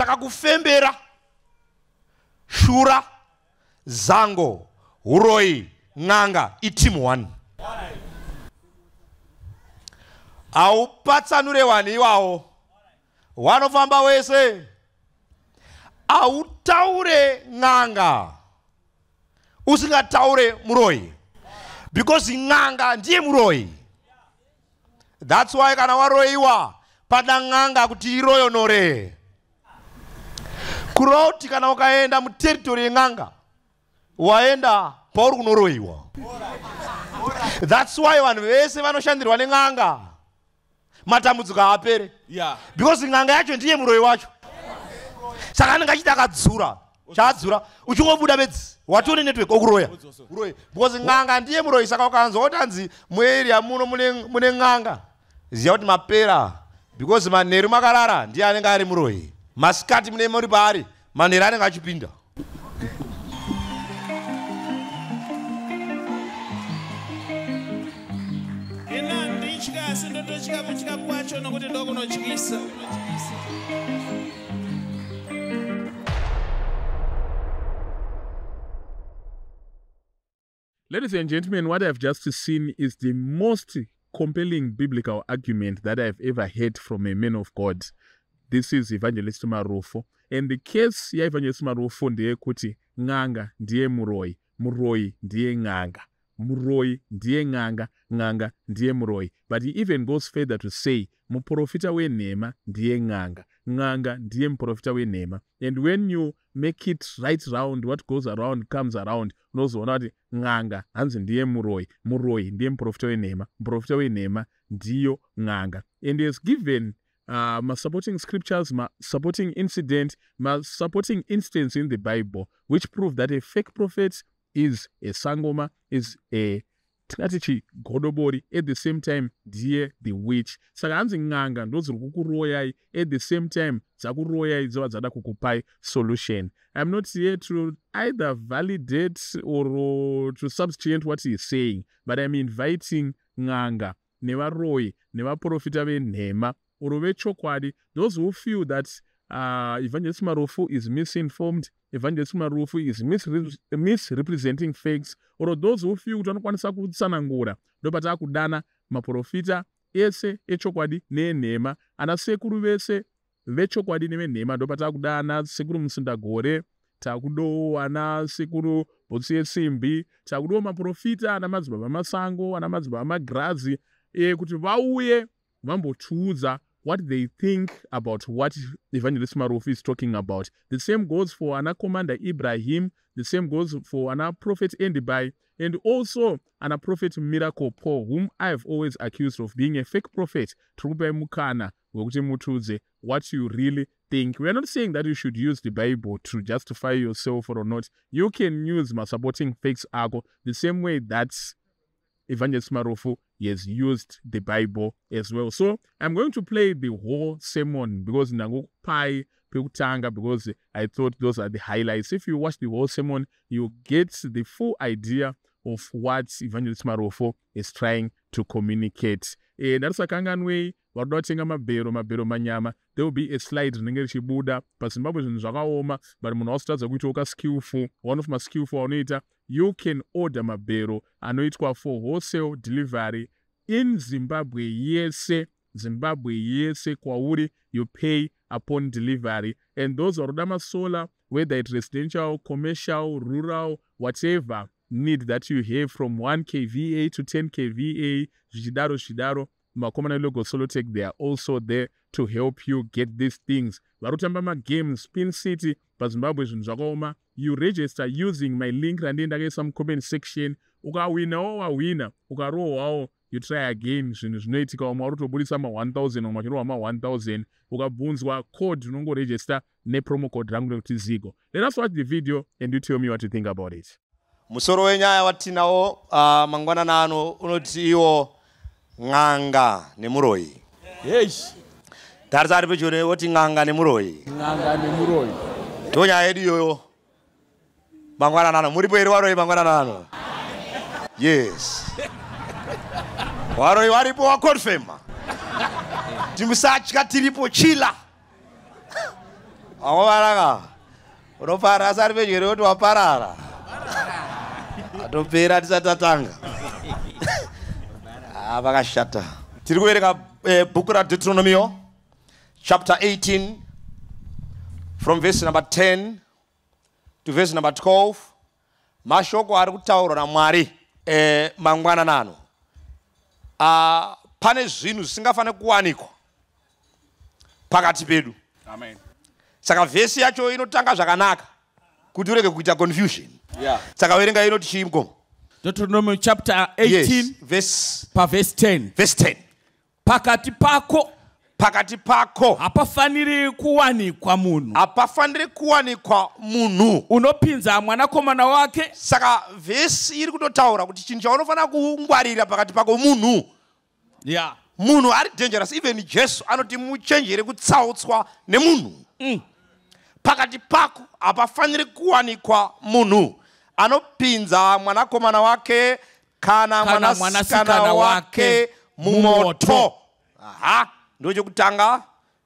Saka kufembera, shura, zango, huroyi, n'anga iteam 1. Haupatsanure vanhu iwawo, wanofamba wese. Hautaure n'anga usingataure muroyi, because n'anga ndiye muroyi. That's why kana waroyiwa pada n'anga kuti iroyonore. Kuroti kana ukaenda muteritori yen'anga, waenda pauri kunoroyiwa. That's why vanhu vese vanoshandirwa nen'anga matambudziko haapere. Because n'anga yacho ndiye muroyi wacho. Saka anenge achiti akadzura, chaadzura uchingobuda bedzi watone network okuroya. Uroyi. Because n'anga ndiye muroyi. Saka ukanzwa kuti anzi muarea muno mune n'anga, ziya kuti mapera, because manheru makarara ndiye anenge ari muroyi. Masikati mune muri paari, manheru anenge achipinda. Ina nditya, asi ndototya kutya kwacho nokuti ndokunotyisa. Ladies and gentlemen, what I've just seen is the most compelling biblical argument that I've ever heard from a man of God. This is Evangelist Marufu. And the case ya Evangelist Marufu ndeyekuti n'anga ndiye muroyi, muroyi ndiye n'anga, muroyi ndiye n'anga, n'anga ndiye muroyi. But he even goes further to say muprofita wenhema ndiye n'anga, n'anga ndiye muprofita wenhema. And when you make it right round, what goes around comes around. Unozoona kuti n'anga hanzi ndiye muroyi, muroyi ndiye muprofita wenhema, muprofita wenhema ndiyo n'anga. And he has given ma supporting scriptures, ma supporting incident, ma supporting instance in the Bible, which prove that a fake prophet is a sangoma, is a tingati chigodobori, at the same time ndiye the witch. Saka hanzi n'anga ndodziri kukuroyai, at the same time dzakuroyai dzova dzada kukupai solution. I'm not here to either validate or to substantiate what he is saying, but I'm inviting n'anga nevaroyi nevaprofita venhema or vechokwadi, those who feel that Evangelist Marufu is misinformed, Evangelist Marufu is misrepresenting facts, or those who feel kuti vanokwanisa kutsanangura, ndopatakudana maprofita ese echokwadi neenhema, ana sekuru vese vechokwadi nevenhema, ndopatakudana sekuru Musundagore, takudowo ana sekuru Bhotsi yesimbi, takudowo maprofita ana madzibaba Masango, ana madzibaba Magrazi, kuti vauye vambotiudza what they think about what Evangelist Marufu is talking about. The same goes for ana Commander Ibrahim, the same goes for ana Prophet Andybai, and also ana Prophet Miracle Paul, whom I have always accused of being a fake prophet. Tiri mukana wekuti mutiudze what you really think. We are not saying that you should use the Bible to justify yourself or not. You can use my supporting facts ako the same way that Evangelist Marufu has used the Bible as well. So I'm going to play the whole sermon because ndangokupai pekutanga, because I thought those are the highlights. If you watch the whole sermon, you get the full idea of what Evangelist Marufu is trying to communicate. Ndarisakanganwei varoda kutenga mabhero manyama, there will be a slide rinenge richibuda. PaZimbabwe zvinhu zvakaoma, but munhu wasitadza kuitawo kaskillful, one of maskillful anoita, you can order mabhero anoitwa for wholesale delivery in Zimbabwe yese, Zimbabwe yese kwauri, you pay upon delivery. And those varoda masolar, whether it's residential, commercial, rural, whatever need that you have, from 1 kVA to 10 kVA, zvichidaro zvichidaro, makomana Logo Solotech, they are also there to help you get these things. Varikutamba magames, Spin City, paZimbabwe zvinhu zvakaoma. You register using my link randii ndakaisa mucomment section. Ukawinawo wawina, ukarohwawo you try again. Zvinhu zvinoitika, vamwe vari kutobudisa ma1000, vamwe vachirohwa ma1000. Ukabvunzwa code, unongoregister nepromo code rangu rekuti Zigo. Let us watch the video and you tell me what you think about it. Musoro wenyaya watinawo mangwanana ano unoti iwo n'anga nemuroyi. Yes. Tarisa ari pedyo newe woti n'anga nemuroyi. N'anga nemuroyi. Ndo nyaya yedu iyoyo. Mangwanana ano muripo here varoyi mangwanana ano? Yes. Varoyi varipo wakonfirma. Timusatya tiripo chila. Wakovaraka unopara asi ari pedyo nekuti waparara. Atopera tisati tatanga. Ah, vakashata. Tiri kuverenga bhuku raDeuteronomio chapter 18 from verse number 10 to verse number 12. Mashoko ari kutaurwa naMwari mangwananano. Pane zvinhu zvisingafaniri kuwanikwa pakati pedu. Amen. Saka vhesi yacho inotanga zvakanaka kuti urege kuita confusion. Yeah. Saka verenga inoti chii, mukoma? Deuteronomy chapter 18. Yes, verse Pavhesi 10. Verse 10. Pakati pako Pakati pako hapafaniri kuwanikwa munhu hapafaniri kuwanikwa munhu unopinza mwanakomana wake. Saka vhesi iri kutotaura kuti chinhu chaunofanira kungwarira pakati pako munhu. Munhu ari dangerous. Even Jesu anoti muchenjere kutsautswa nemunhu. Pakati pako hapafaniri kuwanikwa munhu anopinza mwanakomana wake kana kana mwanasikana mwanasikana wake wake mumoto. Mumoto. Aha, ndo chekutanga.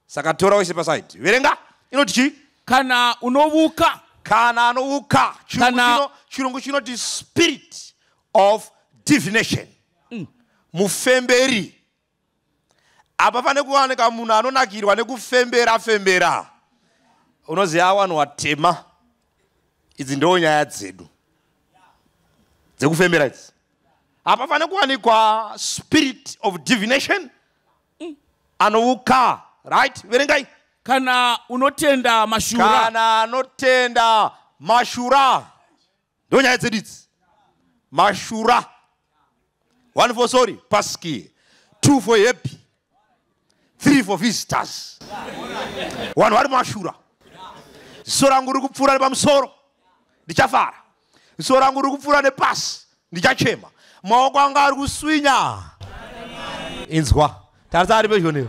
Saka tora wese pasaidi, verenga, inoti chii? Kana unovuka. Kana anouka. Chirungu chirungu chinoti spirit of divination, mufemberi. Apa pane kuwanika munhu anonakirwa nekufembera fembera. Unoziva vanhu watema, idzi ndo nyaya dzedu dzekufembera idzi. Hapafane kuwanikwa spirit of divination, anouka. Right, verengai. Kana unotenda mashura. Kana anotenda mashura. Ndo nyaya dzedu idzi, mashura. One for sorry, paskie. Two for happy, three for visitors. Vanhu vari mashura. Ziso rangu riri kupfuura nepamusoro, ndichafara. Ziso rangu riri kupfuura nepasi, ndichachema. Maoko anga ari kuswinya. Inzwa, tarisa ari pedyo newe,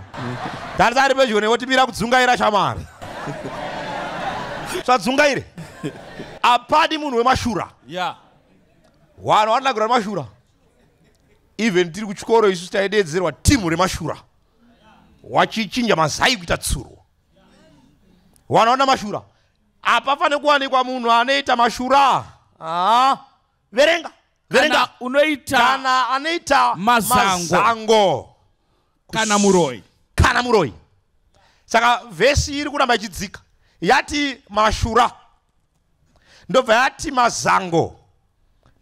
tarisa ari pedyo newe, timira kudzungaira. Shamari, svadzungaire. Apadi munhu wemashura. Vanhu vanonakirwa nemashura. Even tiri kuchikoro isusu taidedzerwa timu remashura, wachichinja mazai kuita tsuro. Vanhu vanoda mashura. Hapafani kuwanikwa munhu anoita mashura. Ah, verenga, verenga. Kana unoita Kana anoita mazango. Mazango. Kana muroi. Kana muroi. Saka vhesi iri kuramba ichidzika. Yati mashura, ndobva yati mazango,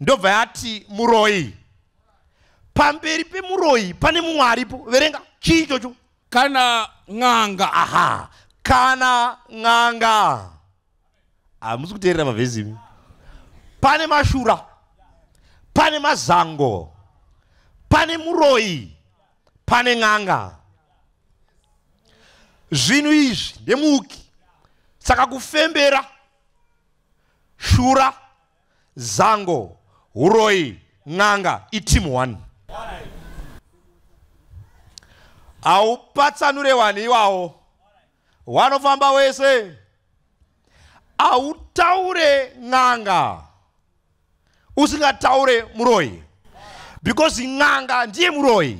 ndobva yati muroi. Pamberi pemuroi pane mumwe aripo. Verenga, chii ichocho? Kana n'anga. Aha, kana n'anga. Hamusi kuteerera mavhesi imi. Pane mashura, pane mazango, pane muroi, pane n'anga. Zvinhu izvi ndemuki. Saka kufembera, shura, zango, uroi, n'anga itimu 1. Haupatsanure vanhu iwawo, wanofamba wese. Hautaure n'anga usingataure muroi, because n'anga ndiye muroi.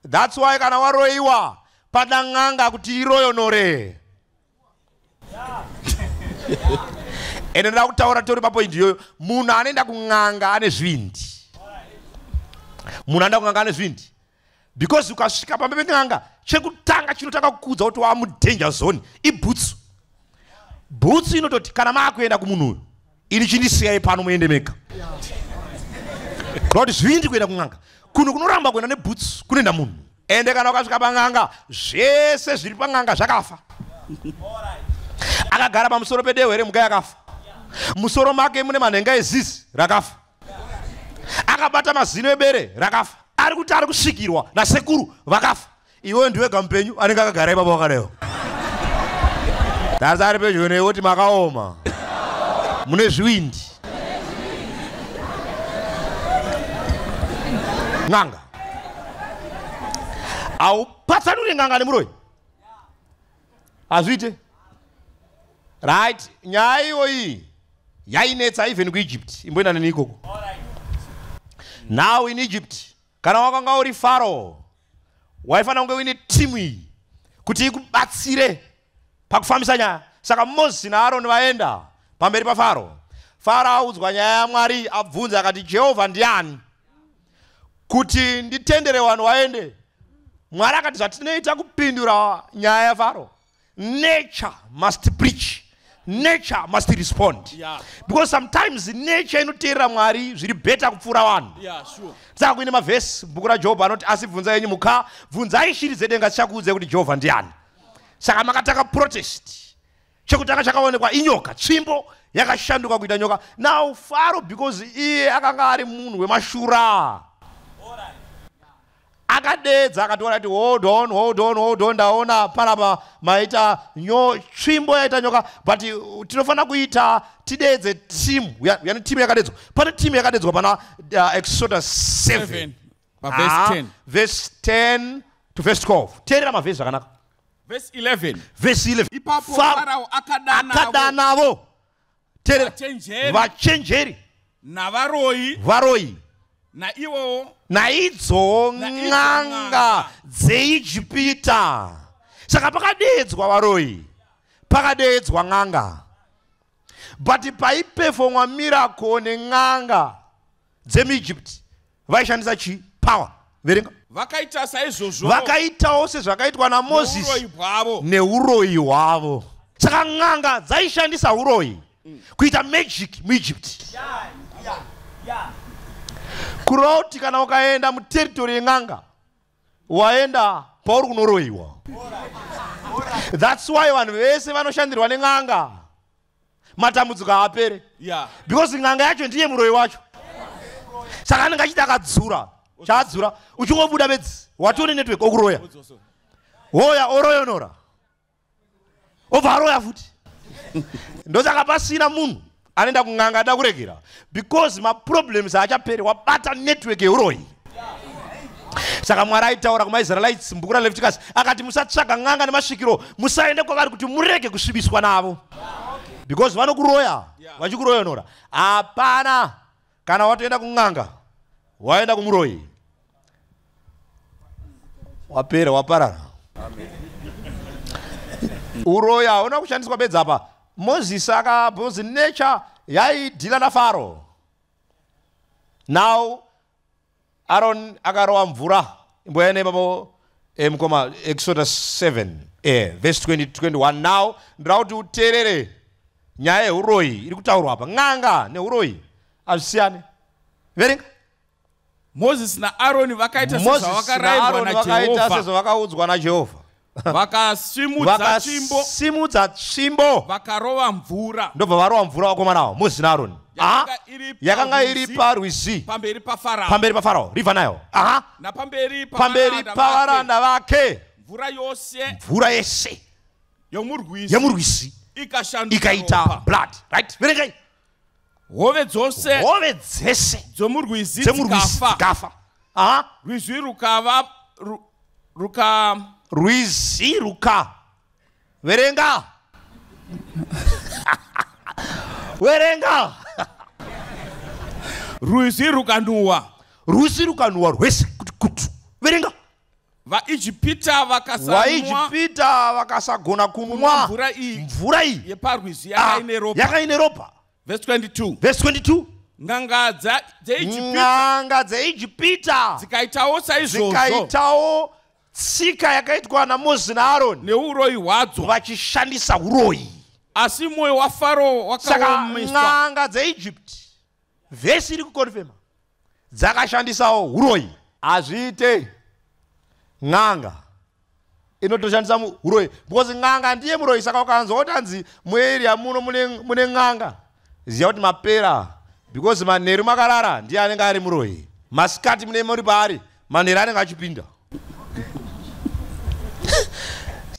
That's why kana waroiwa pada n'anga kuti iroyonore. Ende ndoda kutaura tori papoindi iyoyo. Munhu anoenda kun'anga ane zvindi. Munhu anoenda kun'anga ane zvindi, because ukasvika pamba pen'anga, chekutanga chinotanga kukudza kuti wamudanger zone ibhutsu. Bhutsu inototi kana maakuenda kumunhu uyu, ini chindisiyai pano, muende mega. Kuti zvindi kuenda kun'anga kunhu kunoramba kuenda nebhutsu kunoenda munhu. Ende kana ukasvika pan'anga, zvese zviri pan'anga zvakafa. Akagara pamusoro pedehwe remhuka yakafa, musoro make mune manhenga ezizi rakafa, akabata mazino ebere rakafa, ari kuti ari kusvikirwa nasekuru vakafa. Iwewe ndiwega mupenyu anenge akagara ipapo wakadaiwo. Tarisa ari pedyo newe kuti makaoma, mune zvivindi. N'anga, haupatsanuri n'anga nemuroi, hazviite. Right, nyaya iyoyi yainetsa even kuEgypt. Imboenda neni ikoko. Now in Egypt, kana wakanga uri Farao, waifanira kunge uine timu iyi kuti ikubatsire. Pakufambisa nyaya. Saka Mozisi naAroni vaenda pamberi paFaro. Faro audzwa nyaya yaMwari, abvunza akati, Jehovha ndiani kuti nditendere vanhu vaende? Mwari akati, zvatinoita kupindura nyaya yaFaro, nature must preach, nature must respond. Because sometimes nature inoteerera Mwari zviri better kupfuura vanhu. Saka kuine mavhesi bhuku raJobho anoti, asi bvunzai yenyu mhuka, bvunzai shiri dzedenga, dzichakuudzai kuti Jehovha ndiani. Saka makatanga protest, chekutanga chakaonekwa inyoka, tsvimbo yakashanduka kuita nyoka. Now Faro, because iye akanga ari munhu wemashura, akadedza akationa kuti, hold on, hold on, hold on, ndaona panapa maita tsvimbo yaita nyoka, but tinofanira kuita tidedze timu yani timu yakadedzwa. Pane timu yakadedzwa pana Exodus 7. 7 paverse 10. Verse 10 to verse 12. Teerera mavhesi zvakanaka. Verse 11. Verse 11. Ipapo Farao akadanavo Akadanavo, teerera, vachenjeri vachenjeri navaroi varoyi naivowo naidzowo naidzo n'anga n'anga dzeIjipita. Saka pakadedzwa varoyi, pakadedzwa n'anga, but paipefomwa miracle nen'anga dzemuIjipti vaishandisa chi power. Verenga. Vakaita saizvozvo Vakaitawo sezvakaitwa naMozisi nouroyi bwavo. Neuroyi hwavo. Saka n'anga dzaishandisa uroyi kuita magic muEgypt. Kureva kuti kana ukaenda muterritory yen'anga, waenda pauri kunoroyiwa. That's why vanhu vese vanoshandirwa nen'anga matambudziko haapere, because n'anga yacho ndiye muroyi wacho. Saka anenge achiti akadzura chaadzura, uchingobuda bedzi watone network okuroya, woya oroyonora, obva aroya futi. Ndosaka pasina munhu anoenda kun'anga ada kuregera, because maproblems haachaperi, wabata network yeuroyi. Saka Mwari aitaura kumaIsraelites mubhuku raLeviticus akati, musatsvaga n'anga nemasvikiro, musaende kwavari kuti murege kusvibiswa navo, because vanokuroya vachikuroyonora. Hapana, kana watoenda kun'anga, waenda kumuroyi, wapera, waparara. Uroyi hauna kushandiswa bedzi apa. Mozisi aka, because nature yaidhila naFaro. Now Aaron akarova mvura. Imboyai ipapo, mukoma, Exodus 7, verse 20 21. Now ndoda kuti uteerere nyaya yeuroyi iri kutaurwa apa. N'anga neuroyi hazvisiyane. Verenga. Mozisi naAroni vakaita Mozisi sezvavakarayirwa naAroni vakaita naJehovha. Sezvavakaudzwa naJehovha. Vakasimudza tsvimbo, Vakasimudza tsvimbo, vakarova mvura. Ndobva varova mvura vakomana avo, Mozisi naAroni. Aha. Yakanga iri Yakanga iri parwizi parwizi pamberi paFarao pamberi paFarao, river Nile. Aha. Napamberi pamberi pavaranda vake. Pavaranda vake. Mvura yose Mvura yese yomurwizi yemurwizi ikashanduka ikaita ropa. blood. Right, verengai. Hove dzose Hove dzese dzomurwizi dzemurwizi dzikafa. Dzikafa. Aha. Rwizi rukava ruka Rwizi ruka, verenga, verenga. Rwizi rukanhuhwa. Rwizi rukanhuhwa rwese kuti kutu. Verenga. VaIjipita vakasanwa VaIjipita vakasagona kunwa kunwa mvura iyi mvura iyi yeparwizi yakaine ropa. Yakaine ropa. Verse 22. Verse 22. N'anga dzeIjipita N'anga dzeIjipita dzikaitawo saizvozvo dzikaitawo tsika yakaitwa naMozisi naAroni neuroyi hwadzo, vachishandisa uroyi. Asi mwoyo waFaro Saka wakaomeswa. n'anga dzeEgypt, vhesi iri kukonfema, dzakashandisawo uroyi. Hazviite, n'anga inotoshandisa uroyi, because n'anga ndiye muroyi. Saka ukanzwa kuti hanzi muarea muno mune n'anga, ziva kuti mapera, because manheru makarara ndiye anenge ari muroyi. Masikati mune muri paari, manheru anenge achipinda.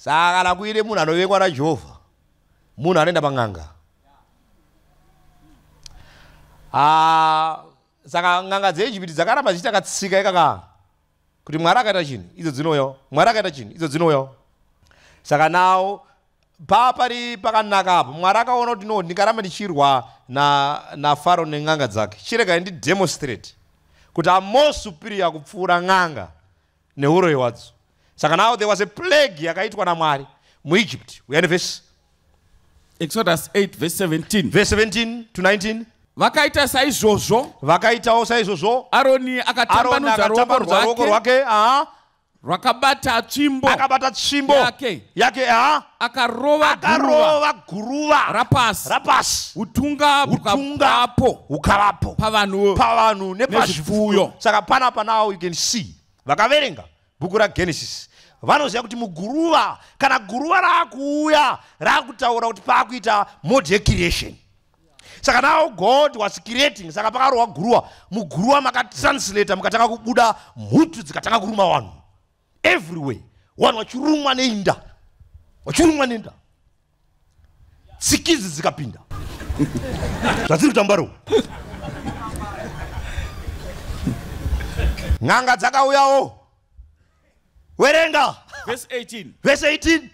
Saka kana kuine munhu anovengwa naJehovha, munhu anoenda pan'anga. Ah, saka n'anga dzeIjipiti dzakaramba dzichiita katsika ikaka kuti Mwari akaita chinhu, idzo dzinouyawo, Mwari akaita chinhu, idzo dzinouyawo. Saka nawo pari pakanaka apo Mwari akaona kuti no, ndingaramba ndichirwa naFaro nen'anga dzake, chiregai ndidemonstrate kuti am more superior kupfuura n'anga neuroyi hwadzo. Saka now there was a plague yakaitwa naMwari. muEgypt. Uyane vhesi. Exodus 8 verse 17. Verse 17 to 19. Vakaita saizvozvo. Vakaitawo saizvozvo. Aroni Aroni akatambanudza ruoko akatambanudza ruoko rwake rwake, aha, rwakabata tsvimbo akabata tsvimbo yake. Yake, aha. Akarova guruva Akarova guruva rapasi. Rapasi. Utunga Utunga bukavapo hukavapo pavanhu pavanhu nepazvipfuyo. Nezvipfuyo. Saka panapa now you can see, vakaverenga bhuku raGenesis vanoziva kuti muguruva, kana guruva raakuuya, raakutaura kuti paakuita mode yecreation. Saka now God was creating. Saka pakarohwa guruva, muguruva makatranslata, mukatanga kubuda mhutu dzikatanga kuruma vanhu everywhere, vanhu vachirumwa neinda, vachirumwa nenda, tsikizi dzikapinda zvadziri kutamba ro. N'anga dzakauyawo. Werenga. Verse 18. Verse 18.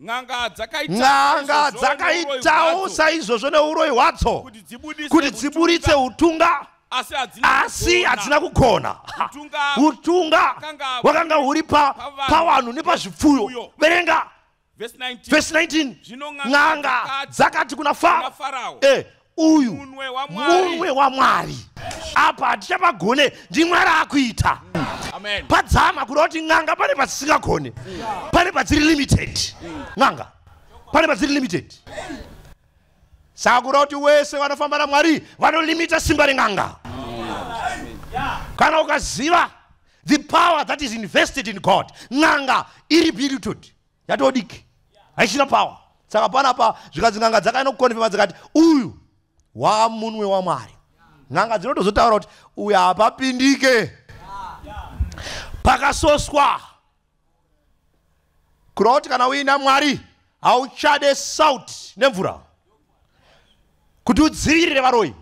N'anga dzakaita N'anga saizvozvo dzakaitawo neuroyi hwadzo, saizvozvo neuroyi hwadzo kuti dzibudise kuti dziburitse utunga, utunga, asi hadzina asi kugona. hadzina kugona. Utunga Utunga hwakanga hwakanga huri pavanhu pavanhu nepazvipfuyo. nezvipfuyo. Verenga. Verse 19. Verse 19. Zvino n'anga N'anga dzakati dzakati kuna kuna Farao, Farao, uyu munwe waMwari. munwe waMwari, apa hatichapagone, ndiMwari akuita. Amen. Padzama kuda kuti n'anga pane pasisingagone, pane padziri limited. N'anga pane padziri limited. Saka kuda kuti wese vanofamba naMwari vanolimita simba ren'anga. Kana ukaziva the power that is invested in God, n'anga iri belittled, yatodiki, haichina power. Saka panapa zvikanzi n'anga dzakainokonfema, dzikati uyu wamunwe waMwari. N'anga dzinotozotaura kuti uyu hapapindike, pakasoswa. Kureva kuti kana uina Mwari hauchade salt nemvura kuti udzivirire varoyi,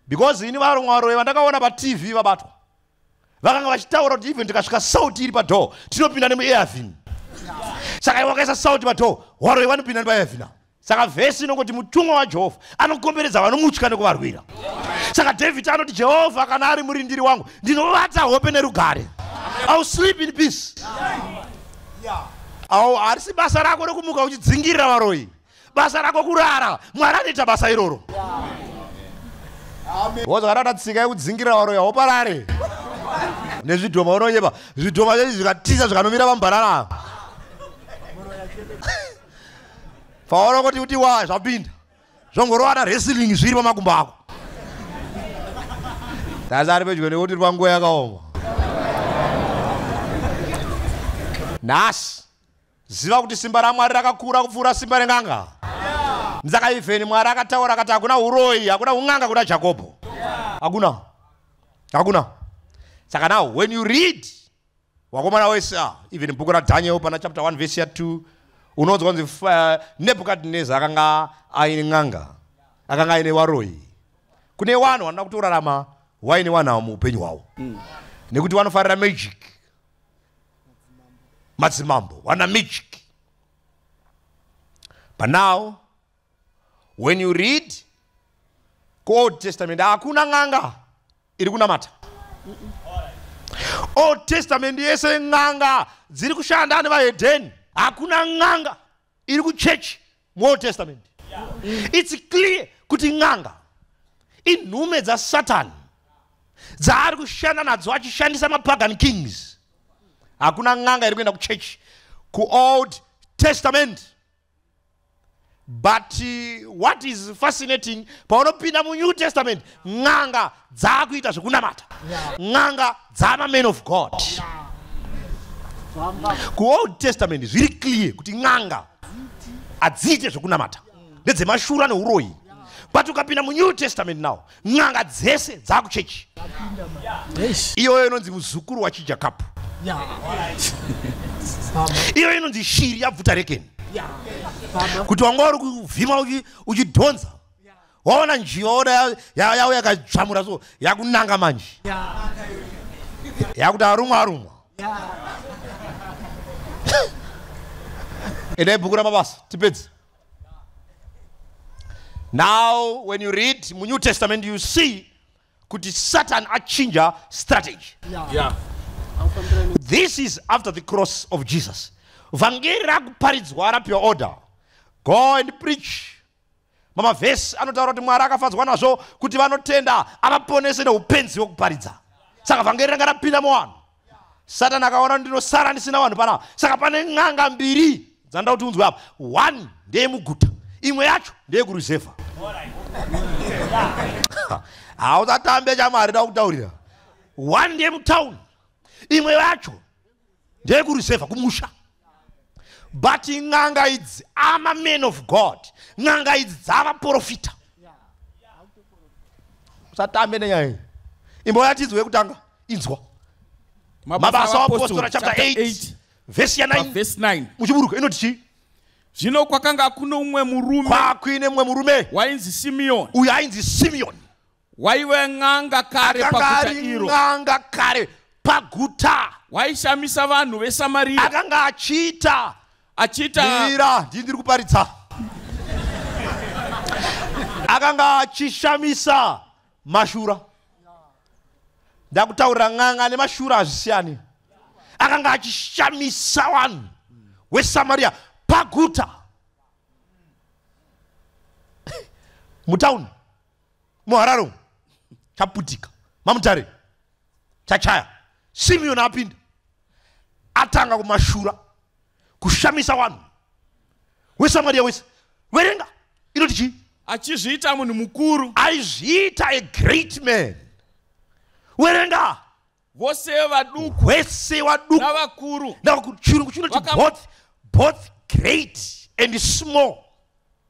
because ini varomwe varoyi vandakaona paTV vabatwa vakanga vachitaura kuti even tikasvika salt iri padoor, tinopinda nemuairvin. Saka iwe wakaisa salt padoor, varoyi vanopinda nepaairvin. Saka vhesi inongoti mutumwa waJehovha anokomberedza vanomutya nekuvarwira. Saka David anoti, "Jehovha kana ari murindiri wangu, ndinovata hope nerugare. I will sleep in peace." Au harisi basa rako rekumuka uchidzingirira varoyi. Basa rako kurara, Mwari anoita basa iroro. Wozvakarata tsika yekudzingirira varoyi, hauparare nezvidhoma. Unonyepa. Zvidhoma zvechi zvikatiza, zvikanomira pambarara, paona kuti wa zvapinda, zvongorowana wrestling zviri pamakumbo ako. Tasi ari pedyo nekuti uri panguva yakaoma nhasi. Ziva kuti simba raMwari rakakura kupfuura simba ren'anga. Saka even Mwari akataura akati hakuna uroyi, hakuna un'anga kuna Jakobho, hakuna, hakuna. Saka now when you read wakomana wese, even bhuku raDaniel pana chapter 1 verse ya2, unonzwa kunzi Nebhukadhineza akanga aine n'anga, akanga aine varoyi. Kune vanhu vanoda kutorarama waine vanhu ava muupenyu hwavo nekuti vanofarira magic. Madzimambo vana magic. But now when you read kuOld Testament, hakuna n'anga iri kunamata. Old Testament yese n'anga dziri kushanda nevahedheni. Hakuna n'anga iri kuchechi muOld Testament. It's clear kuti n'anga inhume dzaSatani dzaari kushanda nadzo achishandisa mapagan kings. Hakuna n'anga iri kuenda kuchechi kuOld Testament. But what is fascinating, paunopinda muNew Testament, n'anga dzaakuita zvekunamata, n'anga dzama-men of God. KuOld Testament zviri clear kuti n'anga hadziite zvekunamata, ndedzemashura neuroyi. But ukapinda muNew Testament now, n'anga dzese dzaakuchechi. Iyoyo inonzi muzukuru wachiJakapu, iyoyo inonzi shiri yabvuta rekeni, kuti wanga uri kuvhima uchidhonza, waona njiva, waona yauya yakadzvamura, so yakunanga manje, yakuti arumwa, arumwa. Endai bhuku raMabasa tipedze. Now when you read muNew Testament, you see kuti Satan achinja strategy. This is after the cross of Jesus. Vhangeri rakuparidzwa, rapiwa order, go and preach. Mamavhesi anotaura kuti Mwari akafadzwa nazvo kuti vanotenda avaponese neupenzi hwekuparidza. Saka vhangeri ranga rapinda muvanhu. Satani akaona kuti ndinosara ndisina vanhu panapa. Saka pane n'anga mbiri dzanoda kuti unzwe apa. One ndeyemuguta, imwe yacho ndeyekuruzevha. Hausatambe chamwari, da kutaurira. One ndeyemutauni, imwe yacho ndeyekuruzevha, kumusha. But n'anga idzi ama men of God, n'anga idzi dzavaprofita. Usatambe nenyaya iyi. Imbo yatidzwe yekutanga, inzwa. Mabasa Apostora chapter 8 vhesi ya9. Verse 9. Muchiburuka inoti chii? Zvino kwakanga kuno mumwe murume Kwakuine mumwe murume wainzi Simeoni, uyo ainzi Simeoni, waive n'anga kare akanga paguta ari iro, n'anga kare paguta, waishamisa vanhu veSamariya akanga achiita achiita mira, ndii ndiri kuparidza. Akanga achishamisa mashura. Ndakutaurira, n'anga nemashura hazvisiyani. Akanga achishamisa vanhu weSamariya paguta, mutauni muHarare umu. Chaputika maMutare, chachaya. Simeoni apinda, atanga kumashura, kushamisa vanhu weSamariya wese. Verenga, inoti chii? Achizviita munhu mukuru. Aizviita a great man. Werenga. Vose vaduku Wese waduku navakuru Chirungu chinoti both great and small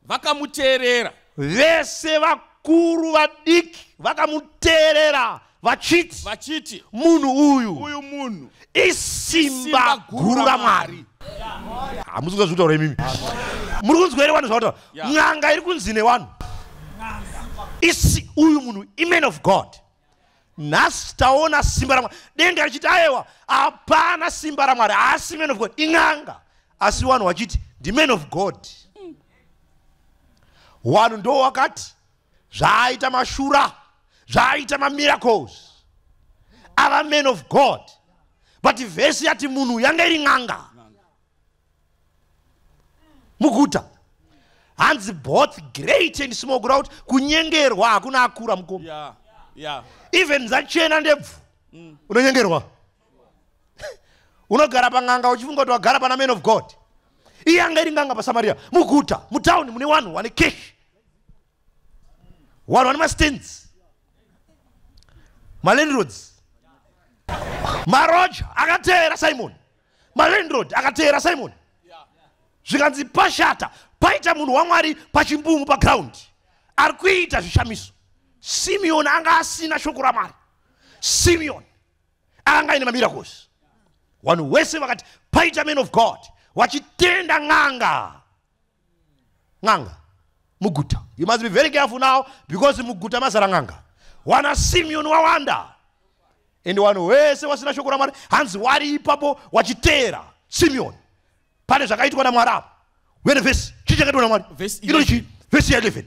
vakamuteerera. Vese vakuru vadiki vakamuteerera vachiti, vachiti, munhu uyu uyu munhu isimba guru raMwari. Hamusi kunzwa zvekutaura imimi. Muri kunzwa here vanhu zvavataura? Yeah. N'anga iri kunzi nevanhu isi uyu munhu iman of God. Nhasi taona simba raMwari. Denga richiti aiwa, hapana simba raMwari, haasi man of God, in'anga. Asi vanhu vachiti ndiman of God. Vanhu ndo wakati zvaaita mashura, zvaaita mamiracles, ava man of God. But vhesi yati munhu yanga iri n'anga muguta. Hanzi both great and small, kureva kuti kunyengerwa hakuna akura, mukoma. Even dzachena ndebvu unonyengerwa. Unogara pan'anga uchifunga kuti wagara pana man of God. Iye anga iri n'anga paSamaria, muguta, mutauni mune vanhu vane cash, vanhu vane mastands, malandlords, maroja akateera Simon, malandlord akateera Simon. Zvikanzi pashata, paita munhu waMwari pachimbungu, paground, ari kuita zvishamiso. Simeoni anga asina shoko raMwari. Simeoni akanga aine mamiracles. Vanhu vese vakati paita man of God, vachitenda n'anga. N'anga muguta. You must be very careful now, because muguta mazara n'anga. Wana Simeoni wawanda, and vanhu vese vasina shoko raMwari, hanzi wari ipapo wachiteera Simeoni. Pane zvakaitwa naMwari apa. Uye nevhesi, chii chakaitwa naMwari? Verse Inoti chii vhesi ya11?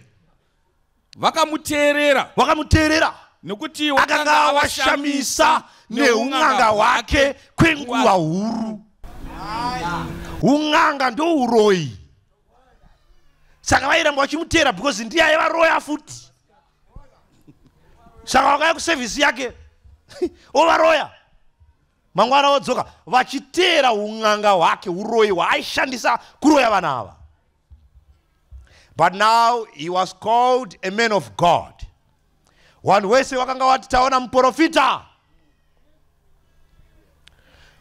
Vakamuteerera Vakamuteerera nekuti akanga awashamisa neun'anga hwake kwenguva huru. Un'anga ndouroyi, saka vairamba vachimuteera because ndiye aivaroya futi. Saka vakauya kusevhisi yake, ovaroya, mangwana odzoka, vachiteera un'anga hwake, uroyi hwaaishandisa kuroya vanhu ava. But now he was called a man of God. Vanhu vese vakanga vati taona muprofita.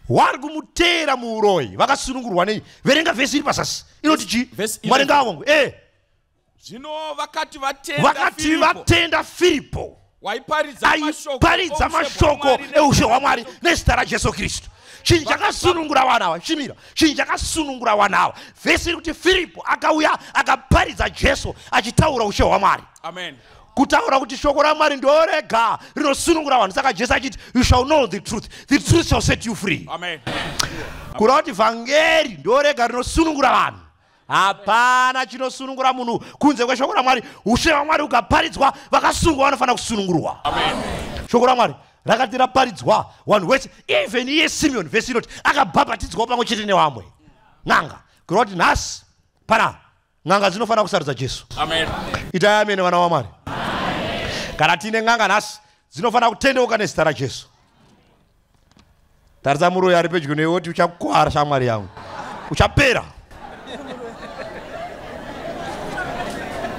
Vari kumuteera muuroyi vakasunungurwa nei? Verenga vhesi iri pazasi, inoti chii? Verse 11. Mwari ngaavongwe e. Zvino vakati vatenda Vakati Firipo, vatenda Firipo waiparidza aiparidza mashoko eushe hwaMwari nezita raJesu Kristu. Chinhu chakasunungura vanhu ava, chimira, chinhu chakasunungura vanhu ava, vhesi iri kuti Firipo akauya akaparidza Jesu achitaura ushe hwaMwari. Amen. Kutaura kuti shoko raMwari ndorega rinosunungura vanhu. Saka Jesu achiti, "You shall know the truth, the truth shall set you free." Amen. Kureva kuti vhangeri ndorega rinosunungura vanhu. Hapana chinosunungura munhu kunze kweshoko raMwari. Ushe hwaMwari ukaparidzwa, vakasungwa vanofanira kusunungurwa. Shoko raMwari rakati raparidzwa, vanhu vese, even iye Simeon, vhesi inoti akabhabhatidzwawo pamwe chete nevamwe. N'anga. Kureva kuti nhasi pana n'anga dzinofanira kusarudza Jesu. Amen. Itai amene, vana vaMwari. Kana tiine n'anga nhasi, dzinofanira kutendeuka nezita raJesu. Tarisa muroyi ari pedyo newe, woti uchakwara, shamwari yangu, uchapera.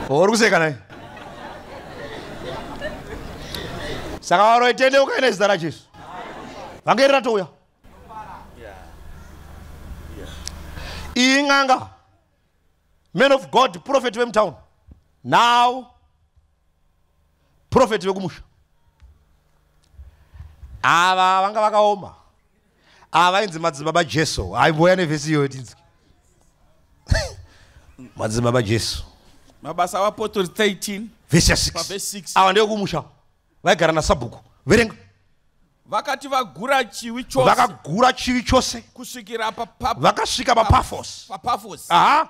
Uri kuseka nai? Saka varoyi, tendeukai nezita raJesu, vhangeri ratouya. Iyi n'anga, man of God, prophet vemutown, now prophet vekumusha. Ava vanga vakaoma. Ava vainzi Madzibaba Jesu. Aimboya nevhesi iyoyo tinzwi. Madzibaba Jesu. Mabasa Avapostori 13. Vhesi ya6. Pavhesi 6. Ava ndevekumusha, vaigara nasabhuku. Verenga. Vakati vagura chiwi chose, Vakagura chivi chose kusvikira vakasvika paPafos. paPafos, Aha.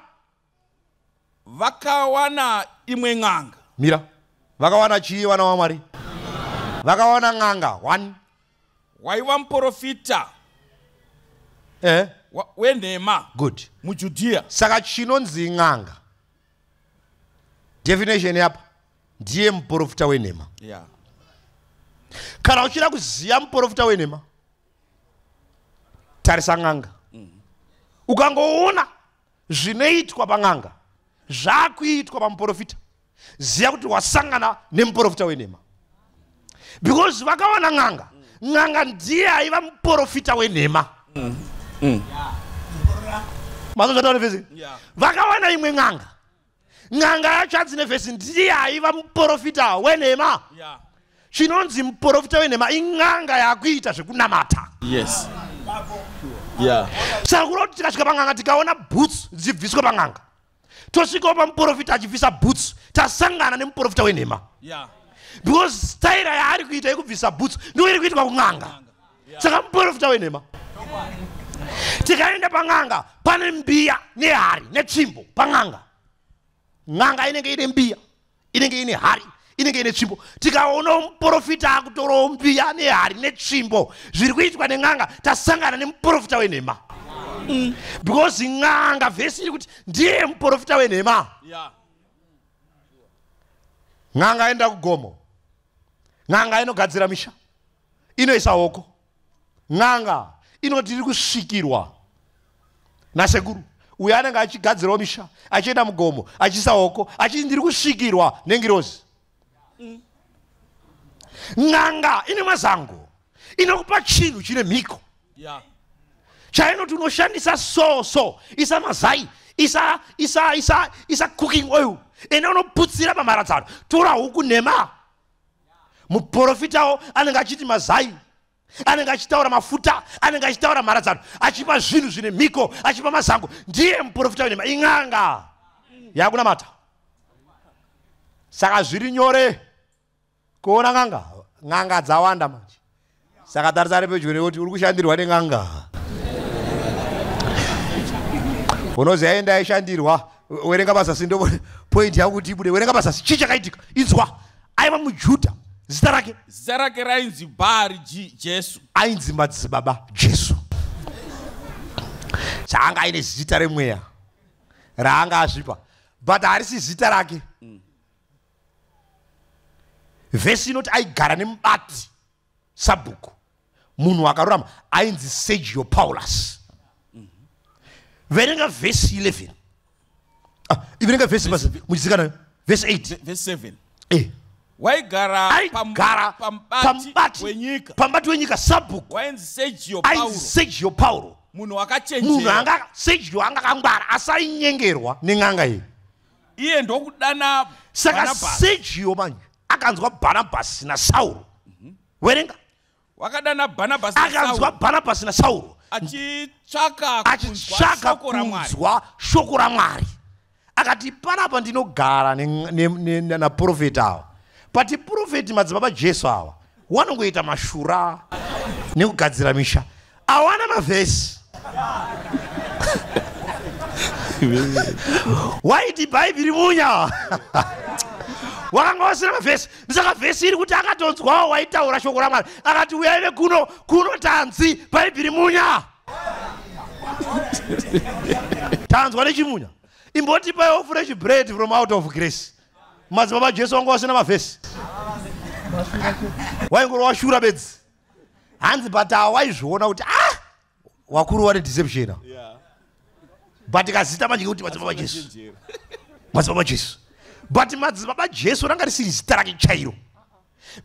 vakawana imwe n'anga. Mira. Vakawana chii, vana vaMwari? Vakawana n'anga one. Waiva muprofita wenhema Good. muJudhiya. Saka chinonzi n'anga, definition yapa, ndiye muprofita wenhema. Kana uchida kuziva muprofita wenhema, tarisa n'anga. Ukangoona zvinoitwa pan'anga zvakuitwa pamuprofita, ziva kuti wasangana nemuprofita wenhema, because vakawana n'anga. N'anga ndiye aiva muprofita wenhema. Mazozvataura nevhesi? Yeah. Vakawana imwe n'anga. N'anga yacho, hanzi nevhesi, ndiye aiva muprofita wenhema. Chinonzi muprofita wenhema in'anga yakuita zvekunamata. Saka kureva kuti tikasvika pan'anga, tikaona bhutsu dzichibviswa pan'anga, tosvikawo pamuprofita achibvisa bhutsu, tasangana nemuprofita wenhema, because staira yaari kuita yekubvisa bhutsu ndiyo iri kuitwa kun'anga. Saka muprofita wenhema. Tikaenda pan'anga, pane mbiya nehari netsvimbo pan'anga. N'anga inenge ine mbiya, inenge ine hari, inenge ine tsvimbo. Tikaonawo muprofita akutorawo mbiya nehari netsvimbo zviri kuitwa nen'anga, tasangana nemuprofita wenhema, because n'anga, vhesi iri kuti ndiye muprofita wenhema. N'anga enda kugomo, n'anga inogadzira misha, inoisa hoko. N'anga inoti iri kusvikirwa nasekuru. Uyo anenge achigadzirawo misha, achienda mugomo, achiisa hoko, achiti ndiri kusvikirwa nengirozi. N'anga ine mazango, inokupa chinhu chine mhiko chainoti unoshandisa. So isa mazai, isa isa isa isa cooking oil, ende unoputsira pamharadzano, tora huku nhema. Muprofitawo anenge achiti mazai, anenge achitaura mafuta, anenge achitaura mharadzano, achipa zvinhu zvine mhiko, achipa mazango. Ndiye muprofita wenhema, in'anga yakunamata. Saka zviri nyore kuona n'anga. N'anga dzawanda manje. Saka tarisare pedyo nekuti uri kushandirwa nen'anga. Unoziva, enda aishandirwa. Werenga mazasi, ndo point yangu kuti ibude. Werenga mazasi, chii chakaitika? Inzwa, aiva muJudha, zita rake? Zita rake rainzi Bhari Jesu. Ainzi Madzibaba Jesu. Chaanga aine zita remweya raanga azvipa, but harisi zita rake. Vhesi inoti aigara nemubati, sabhuku, munhu akarurama ainzi Sergio Paulus. Verenga vhesi 11. Ah, verenga vhesi basi muchidzikana, vhesi 8. Vhesi 7. Waigara Waigara pamubati pamubati wenyika pamubati wenyika, sabhuku wainzi Sergio Pauro. Ainzi Sergio Pauro. Munhu Munhu wakachenjera. Anga Sergio anga akangwara, asi ainyengerwa nen'anga iyi. Iye ndokudana Saka Bhanabhasi. Sergio manje akanzwa Bhanabhasi naSauro. Werenga. Wakadana Bhanabhasi Akanzwa naSauro, Bhanabhasi naSauro achitsvaka kunzwa achitsvaka shoko raMwari. kunzwa shoko raMwari. Akati panapa ndinogara naprofeti ava, but profeti Madzibaba Jesu ava wanongoita mashura nekugadzira misha, awana mavhesi. Waiti Bhaibheri munya, wakanga wasina mavhesi. Saka vhesi iri kuti akatonzwawo waitaura shoko raMwari, akati uyaive kuno, kuno tanzi Bhaibheri munya. Tanzwa nechimunya. Imbotipaiwo fresh bread from out of grace. Madzibaba Jesu wanga wasina mavhesi. Waingoro washura bedzi. Hanzi but hawaizviona kuti ah wakuru vane deception. But kazita manje kuti madzibaba Jesu. Madzibaba Jesu. But madzibaba Jesu ranga risiri zita rake chairo.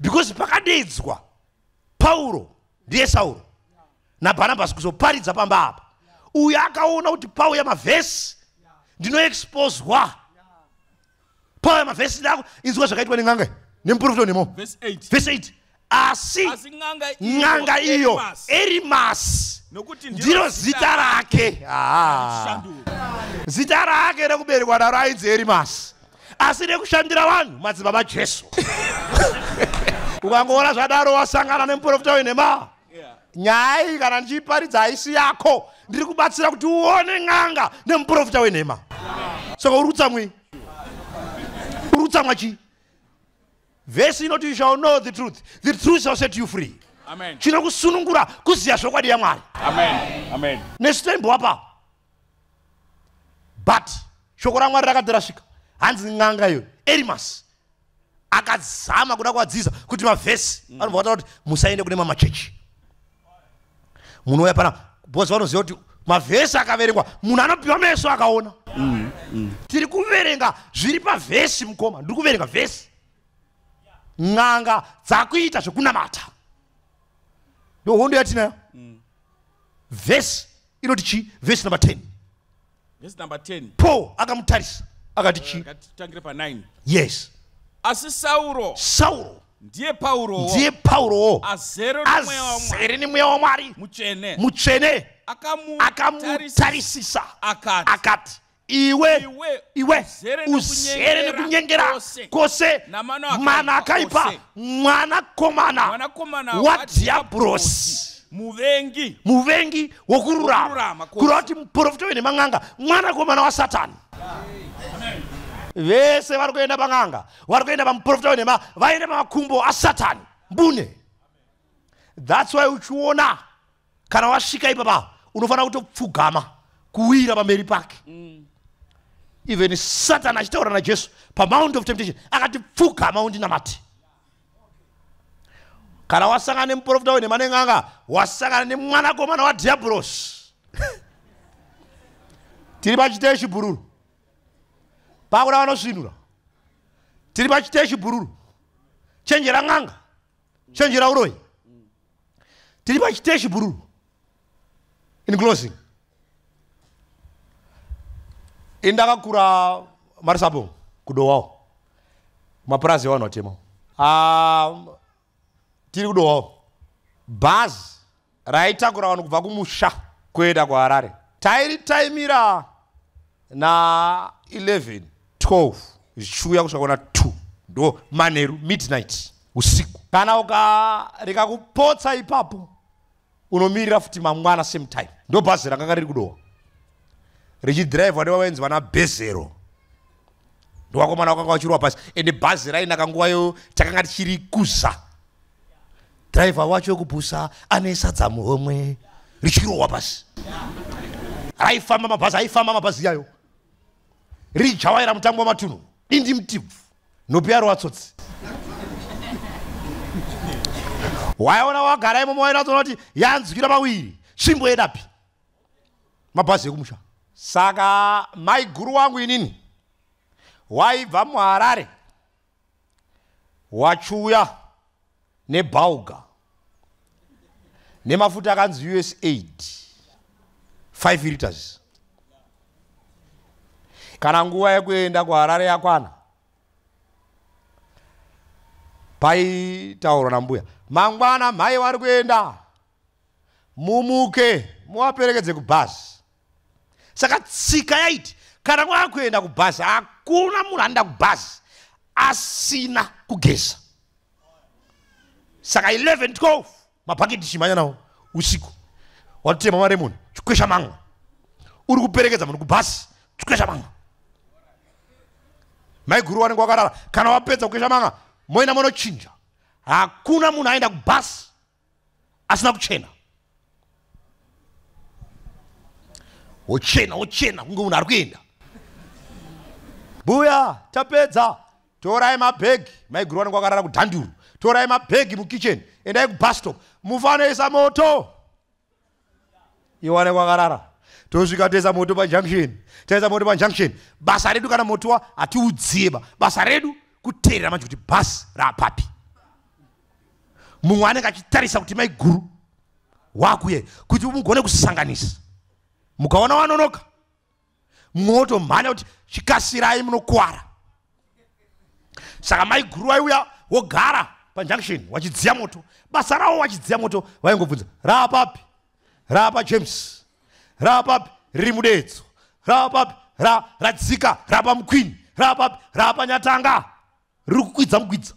Because pakadedzwa Pauro ndiye Sauro naBhanabhasi kuzoparidza pamba apa. Uyu akaona kuti pauya mavhesi ndinoexposwa. Pauya mavhesi ndako inzwa zvakaitwa nen'anga nemuprofita nemo. Verse 8. Verse 8. Asi n'anga iyo Erimasi ndiro zita rake. Zita rake rekuberekwa naro ainzi Erimasi. Asi rekushandira vanhu madzibaba Jesu. Ukangoona zvadaro wasangana nemuprofita wenhema. Nyaya iyi kana ndichiparidza haisi yako. Ndiri kubatsira kuti uone n'anga nemuprofita wenhema. Saka uri kutsamwei? Uri kutsamwa chii? Vhesi inoti you shall know the truth. The truth shall set you free. Amen. Chinokusunungura kuziya zvokwadi yaMwari. Amen. Amen. Nesu toimbowa pa. But shoko raMwari rakati rasvika. Hanzi n'anga iyo Erimasi akazama kuda kuvadzidzisa kuti mavhesi vanobva vataura kuti musaende kune mamachechi. Munouya pana because vanoziva kuti mavhesi akaverengwa munhu anopiwa meso akaona. Tiri kuverenga zviri pavhesi mukoma. Ndiri kuverenga vhesi. N'anga dzakuita zvekunamata. Ndo hondo yatinayo. Vhesi inoti chii? Vhesi number 10. Verse number 10. Paul akamutarisa akati chii? Ngatitangire pa 9. Yes. Asi Sauro Sauro ndiye Paurowo. Ndiye Paurowo. Azere nemweya waMwari. Azere nemweya waMwari. Mutsvene. Mutsvene. Akamutarisisa akati iwe iwe uzere nekunyengera kose mana akaipa mwanakomana waDhiabhurosi muvengi wokururama kureva kuti muprofita wenhema mwanakomana waSatani. Vese vari kuenda pan'anga vari kuenda pamuprofita wenhema vaenda pamakumbo aSatani mbune. That's why uchiona kana wasvika ipapa unofanira kutopfugama kuwira pamberi pake. Even Satan achitaura naJesu pamount of temptation akati pfugama undinamate. Kana wasangana nemuprofita wenhema nen'anga wasangana nemwanakomana waDhiabhurosi. Tiri pachiteshi bhururu. Pakuda vanosvinura. Tiri pachiteshi bhururu. Chenjera n'anga. Chenjera uroyi. Tiri pachiteshi bhururu. In closing. Indakakura Marisapo kudowawo. Mapurazi evanhu vatema. Tiri kudowawo. Bhazi raitakura vanhu kubva kumusha kuenda kuHarare. Tairitaimira na 11 12 zvichiuya kusvika kuna 2 ndo manheru midnight usiku. Kana ukareka kupotsa ipapo unomirira futi mangwana same time. Ndo bhazi rakanga riri kudowa. Richidhiraivwa nevaenzi vana Bezero. Ndovakomana vakanga vachirwa pasi. Ende bhazi rainaka nguvayo takanga tichiri kuza. Dhiraivha wacho wekupusa ane sadza muhomwe richirohwa pasi. Raifamba mabhazi, aifamba mabhazi yayo. Rijawaira mutambo wamatunhu. Dindi mutibvu. Nhopi yaro watsotsi. Waiona wagara imomo wainatsoona kuti yanzwira mawiri. Svimbo yedapi. Mabhazi ekumusha. Saka maiguru wangu inini waibva muHarare wachiuya nebhauga nemafuta akanzi USAID 5 liters. Kana nguva yekuenda kuHarare yakwana paitaurwa nambuya mangwana mhai vari kuenda mumuke muvaperekedze kubhazi. Saka tsika yaiti kana mwakuenda kubhazi hakuna munhu anoenda kubhazi asina kugeza. Saka 11 12 mabhaketi chimhanya nawo usiku watotema maremoni chikwesha manga uri kuperekedza munhu kubhazi chikwesha manga. Maiguru vanenge vakarara kana wapedza kukwesha manga moenda monochinja. Hakuna munhu aenda kubhazi asina kuchena. Wochena wochena kunge munhu ari kuenda. Mbuya tapedza, torai mabhegi. Maiguru vanenge vakarara kudhanduru. Torai mabhegi mukicheni, endai kubus stop, mufanoisa moto. Iwane kwakarara. Tosvika toisa moto pajunction, taisa moto pajunction. Basa redu kana moto hatiudziye ba. Basa redu kuteerera manje kuti bhasi raapapi. Mumwe anenge achitarisa kuti maiguru wakuye kuti mugone kusanganisa. Mukaona wanonoka mwotomhanya kuti chikasirai munokwara. Saka maiguru vaiuya wogara pajunction wachidziya moto. Basa ravo wachidziya moto vaingobvunza raapapi? Raapa James. Raapapi? Riri mudedzo. Raapapi? Radzika rapa muqueen. Raapapi? Rapa Nyatanga. Riri kukwidza mukwidza.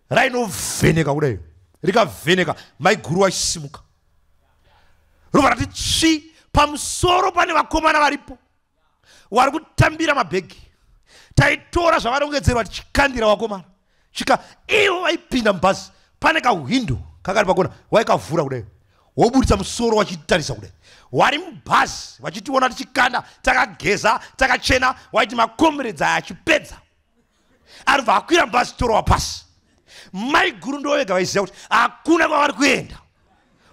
Rainovheneka kudai. Rikavheneka maiguru vachisimuka. Robva rati tsvi. Pamusoro pane vakomana varipo vari kutambira mabhegi. Taitora zvavarongedzerwa tichikandira vakomana. Chika ivo vaipinda mubhazi pane kahwindo kakari pakona waikavhura kudai. Woburitsa musoro wachitarisa kudai. Wari mubhazi vachitiona tichikanda takageza takachena, waiti makomeredza aya achipedza. Aribva akwira mubhazi torowa pasi. Maiguru ndo vega vaiziva kuti hakuna kwavari kuenda.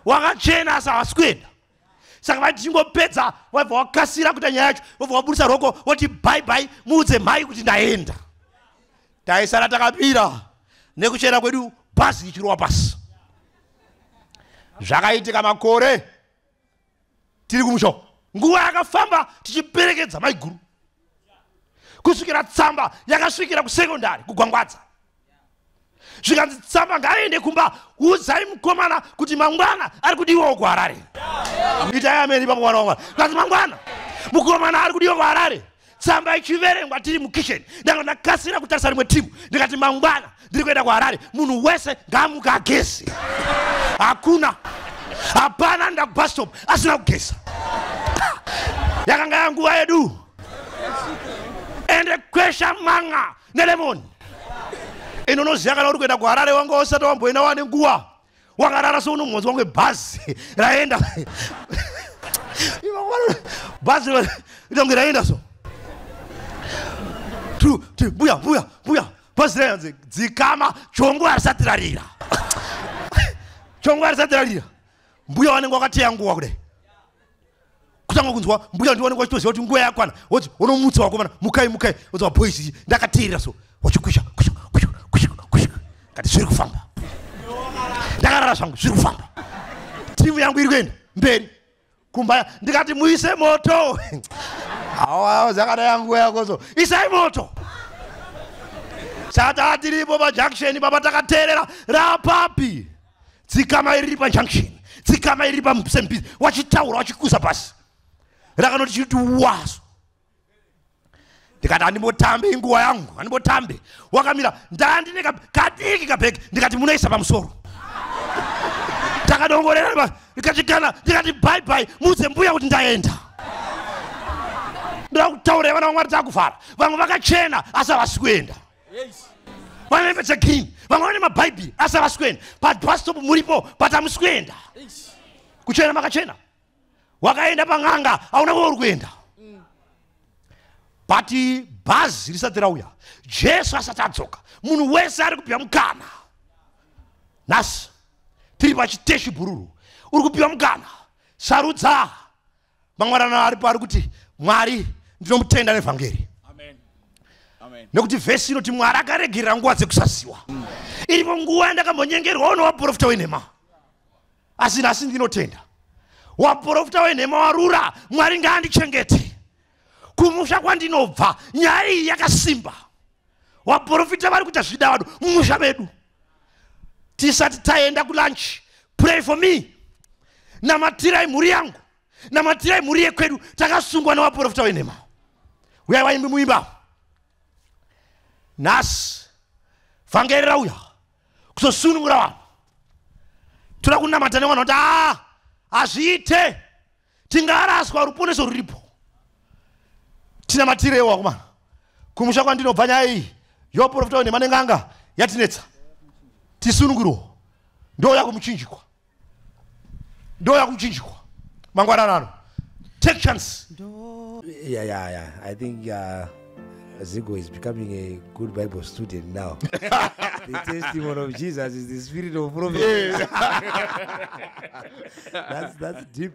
Wakachena asi havasi kuenda. Saka vaiti chingopedza waibva wakasira kuita nyaya yacho, wobva waburitsa roko woti bye bye, muudze mhai kuti ndaenda. Taisara takapira nekuchena kwedu bhazi richirowa pasi. Zvakaitika makore tiri kumusha. Nguva yakafamba tichiperekedza maiguru kusvikira tsamba yakasvikira kusekondari kugwangwadza. Zvikanzi tsamba ngaaende kumba, udzai mukomana kuti mangwana ari kudiwawo kuHarare. Itai ameni ipapo mwana wamwari. Zvikanzi mangwana mukomana ari kudiwa kuHarare. Tsamba ichiverengwa tiri mukitchen. Ndanga ndakasira kutarisa rimwe timu. Ndikati mangwana ndiri kuenda kuHarare. Munhu wese ngaamuke ageze. Hakuna. Hapana nda bus stop asina kugeza. Yakanga yanguva yedu. Ende kwesha manga nelemoni. Ino unoziva kana uri kuenda kuHarare wanga usati wamboenda wane nguva. Wakarara seunomhodzi wange bhazi raenda. Bhazi ritonge raenda so. Mbuya mbuya mbuya bhazi raenda dzikama chongo harisati rarira. Chongo harisati rarira. Mbuya vanenge vakateya nguva kudai. Kutanga kunzwa mbuya ndiwo vanenge vachitoziva kuti nguva yakwana. Woti unomutsa vakomana mukai mukai. Woti vaboys ndakateerera so. Wachikwesha kwesha kwesha kwesha kwesha. Kati zviri kufamba. Ndakarara zvangu zviri kufamba. Timu yangu iri kuenda mberi. Kumba ndikati muise moto. Awa zvakadai nguva yako so. Isai moto. Saka tiripo pajunction baba takateerera rapapi. Dzikama iri pajunction. Dzikama iri pamusembi. Wachitaura wachikuza pasi. Rakanoti chiti waso. Ndikati handimbotambe inguva yangu, handimbotambe. Wakamira ndandine kadiki kabhegi ndikati munoisa pamusoro. Takadongorera ndikachikana ndikati bye bye muudze mbuya kuti ndaenda. Ndoda kutaura vana vamwari takuvhara. Vamwe vakachena asi havasi kuenda. Vane hembe dzegreen, vamwe vane mabhaibheri asi havasi kuenda. Pabus stop muripo but hamusi kuenda. Kuchena makachena. Wakaenda pang'anga hauna kwauri kuenda. But bhazi risati rauya, Jesu asati adzoka, munhu wese ari kupiwa mukana. Nhasi tiri pachiteshi bhururu, uri kupiwa mukana. Sarudza. Mangwanana aripo ari kuti Mwari ndinomutenda nevhangeri. Amen. Amen. Nekuti vhesi inoti Mwari akaregerera nguva dzekusaziwa. Iripo nguva yandakambonyengerwawo nevaprofita wenhema. Asi nhasi ndinotenda. Waprofita wenhema warura, Mwari ngaandichengete. Kumusha kwandinobva nyaya iyi yakasimba. Waprofita vari kuita zvidavado mumusha medu. Tisati taenda kulunch, pray for me. Namatirai mhuri yangu. Namatirai mhuri yekwedu. Takasungwa nevaprofita venhema. Uyai vaimbi muimba. Nhasi vhangeri rauya kuzosunungura vanhu. Toda kunamata nevanhu kuti hazviite. Tingaraswa ruponeso ruripo. Tinamatirewo vakomana. Kumusha kwandinobva nyaya iyi yoprofita wenhema neng'anga yatinetsa. Tisunungurwo. Ndouya kumuchinjikwa. Ndouya kumuchinjikwa. Mangwanana ano. Take chance. Yeah. I think Zigo is becoming a good Bible student now. The testimony of Jesus is the spirit of prophecy. That's deep.